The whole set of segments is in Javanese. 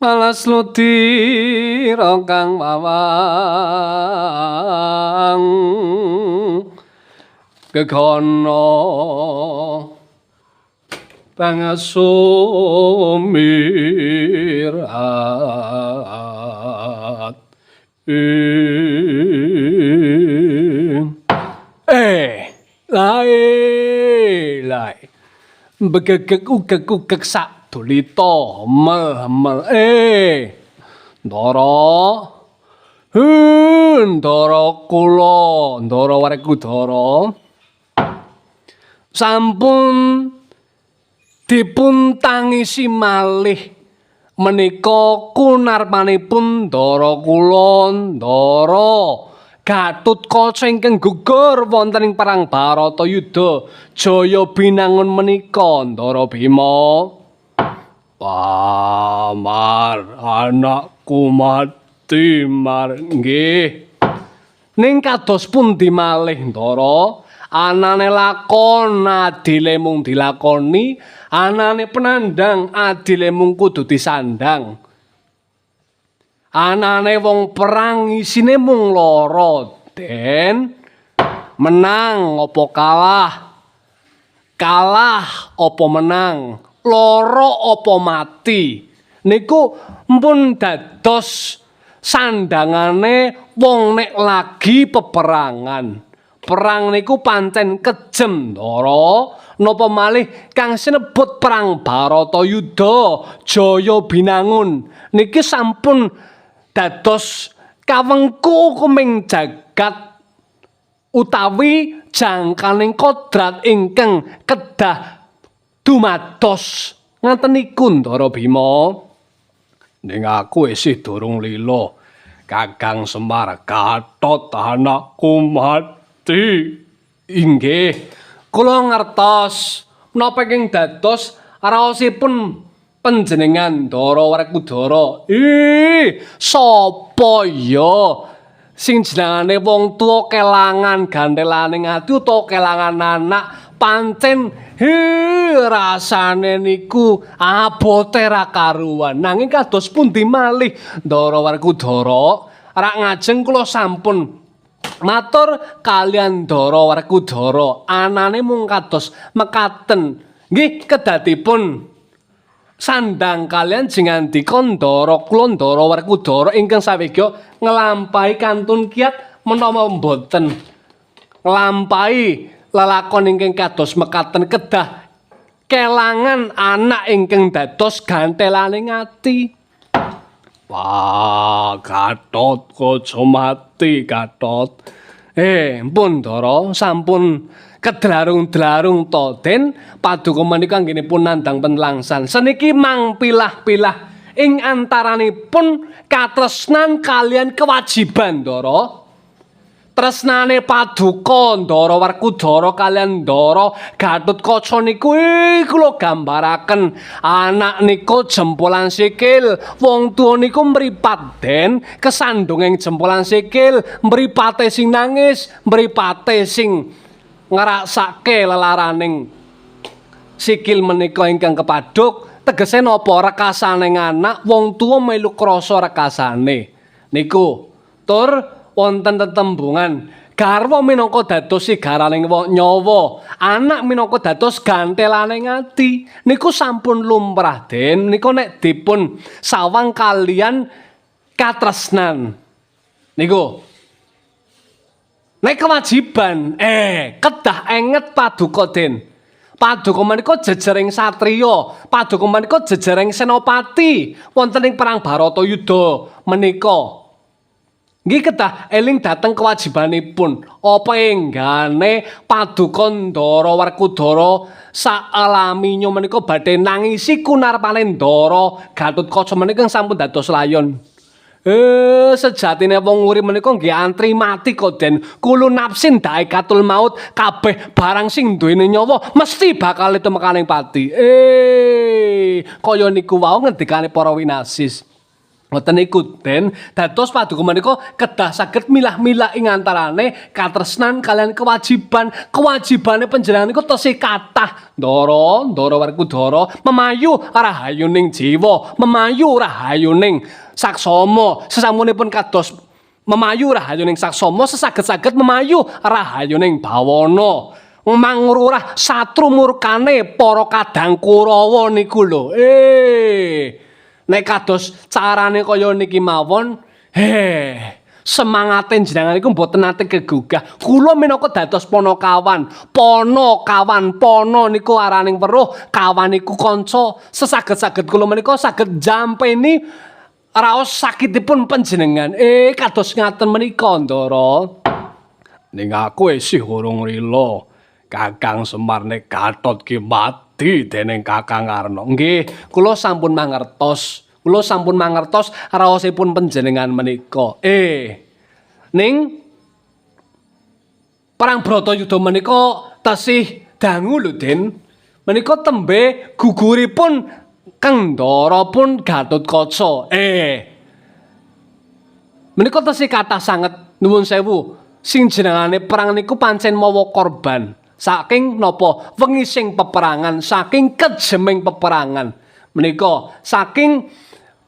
Malas ludira kang wawang gegono pangasumirat. Eh, lae lae begegek ugek ugek sak dulita mel mel. Eh, Ndara, Ndara kula, Ndara Werkudara sampun dipun tangisi malih menika kunarpanipun ndara kula, Ndara Gatotkaca ingkang gugur wonten ing perang Baratayuda Jaya Binangun menika, Ndara Bima. Pamar, anakku mati, Mar. Nggih. Ning kados pundi malih, Ndara? Anane lakon adile mung dilakoni, anane penandang adile mung kudu disandang. Anane wong perang isine mung loro, Den. Menang apa kalah? Kalah apa menang? Loro apa mati? Niku mpun dados sandangane wong nek lagi peperangan. Perang niku pancen kejem, Ndara. Napa malih kang sinebut perang Baratayuda Jaya Binangun niki sampun dados kawengku hukuming jagat utawi jangkaning kodrat ingkang kedah dumados. Ngaten niku, Ndara Bima. Ning aku isih durung lila. Kakang Semar, Gatot anakku mati. Inggih, kula ngertos menapa ingkang dados raosipun panjenengan, Ndara Werkudara. Ih, sapa ya sing jenengane wong tuwa kelangan gantelaning ati utawa kelangan anak, pancen hi rasane niku abote ra karuan. Nanging kados pundi malih, Ndara Werkudara, rak ngajeng kula sampun matur kaliyan Ndara Werkudara, anane mung kados mekaten. Nggih kedadipun sandang kaliyan jengandika ndara kula, Ndara Werkudara ingkang sawegya nglampahi kantun kiat menapa mboten nglampahi lelakon ingkang kados mekaten kedah kelangan anak ingkang dados gantelaning ati. Wah, Gatot aja mati, Gatot. Eh, mpun Ndara, sampun kedlarung-dlarung to, Den. Paduka menika anggenipun nandhang penlangsan. Seniki mang pilah-pilah ing antaranipun katresnan kaliyan kewajiban, Ndara. Tresnane paduka Ndara Werkudara kaliyan Ndara Gatotkaca niku kula gambaraken anak niku jempolan sikil, wong tuwa niku mripat, Den, kesandung ing jempolan sikil, mripate sing nangis, mripate sing ngrasake lelaraning sikil menika ingkang kepaduk. Tegese napa? Rekasane anak, wong tuwa melu krasa rekasane niku. Tur wonten tetembungan garwa minangka dados sigaraning nyawa, anak minangka dados gantelaning ati, niku sampun lumrah, Den, niku nek dipun sawang kaliyan katresnan niku. Nek kewajiban, kedah enget paduka, Den. Paduka menika jejering satriya, paduka menika jejering senopati wonten ing perang Baratayuda menika. Nggih kedah eling dhateng kewajibanipun. Apa enggane paduka Ndara Werkudara saelaminyo menika badhe nangisi kunarpane Ndara Gatotkaca menika sampun dados layon. Sejatine wong urip menika nggih antri mati kok, Den. Kulu nafsin dhaikatul maut, kabeh barang sing duweni nyawa mesti bakal tumekaning pati. Kaya niku wau ngendikane para winasis. Ngoten niku, Den. Dados paduka menika kedah saged milah-milah ing antarane katresnan kaliyan kewajiban. Kewajibane panjenengan niku tesih kathah. Ndara, Ndara Werkudara, memayu rahayuning jiwa, memayu rahayuning saksama. Sesampunipun kados memayu rahayuning saksama, sesaged-saged memayu rahayuning bawana. Mangrurah satru murkane para kadang Kurawa niku lho. Nek kados carane kaya niki mawon, semangate jenengan niku mboten nate kegugah. Kula minangka dados panakawan, panakawan, pana niku araning weruh, kawan niku kanca. Sesaged-saged kula menika saged jampeni raos sakitipun panjenengan. Kados ngaten menika, Ndara. Ning aku isih urung rila. Kakang Semar, nek Gatot ki mati dening Kakang Karna. Nggih, kula sampun mangertos. Kula sampun mangertos raosipun panjenengan menika. Ning Perang Bratayuda menika tesih dangu lho, Den. Menika tembe guguripun Kang Ndara pun Gatotkaca. Menika tesih kathah sanget, nuwun sewu. Sing jenengane perang niku pancen mawa korban. Saking napa wengising peperangan, saking kejeming peperangan. Menika saking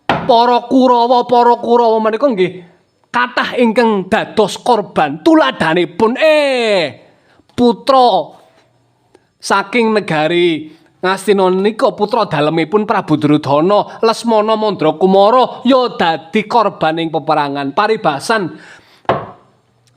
para Kurawa menika nggih kathah ingkang dados korban. Tuladhanipun putra saking negari Ngastina nika, putra dalemipun Prabu Duryudana, Lesmana Mandrakumara, ya dadi korban ing peperangan. Paribasan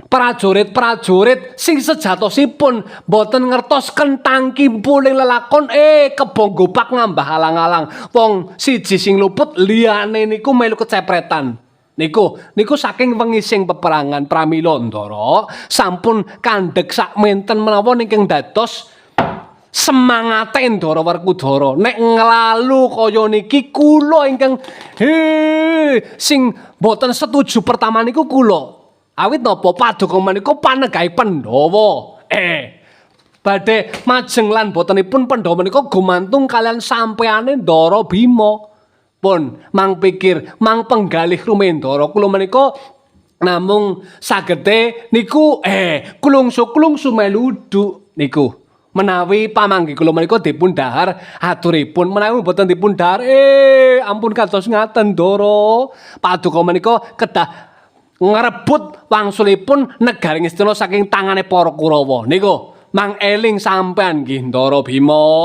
prajurit-prajurit sing sejatosipun boten ngertos kentang kimpuling lelakon, kebo gopak ngambah alang-alang. Wong siji sing luput, liyane niku melu kecepretan. Niku niku saking wengising peperangan. Pramila, Ndara, sampun kandhek sak menten menawa ingkang dados semangate Ndara Werkudara. Nek nglalu kaya niki, kula ingkang he sing boten setuju pertama niku kula. Awit napa, paduka menika panegahe Pandhawa. Badhe majeng lan botenipun Pandhawa menika gumantung kaliyan sampeane, Ndara Bima. Pun mang pikir, mang penggalih rumiyin, Ndara. Kula menika namung sagede niku klungsu-klungsu melu uduk niku. Menawi pamanggih kula menika dipun dhahar aturipun, menawi boten dipun dhahar, ampun kados ngaten, Ndara. Paduka menika kedah ngrebut wangsulipun negari Ngastina saking tangane para Kurawa. Niku mang eling sampean nggih, Ndara Bima.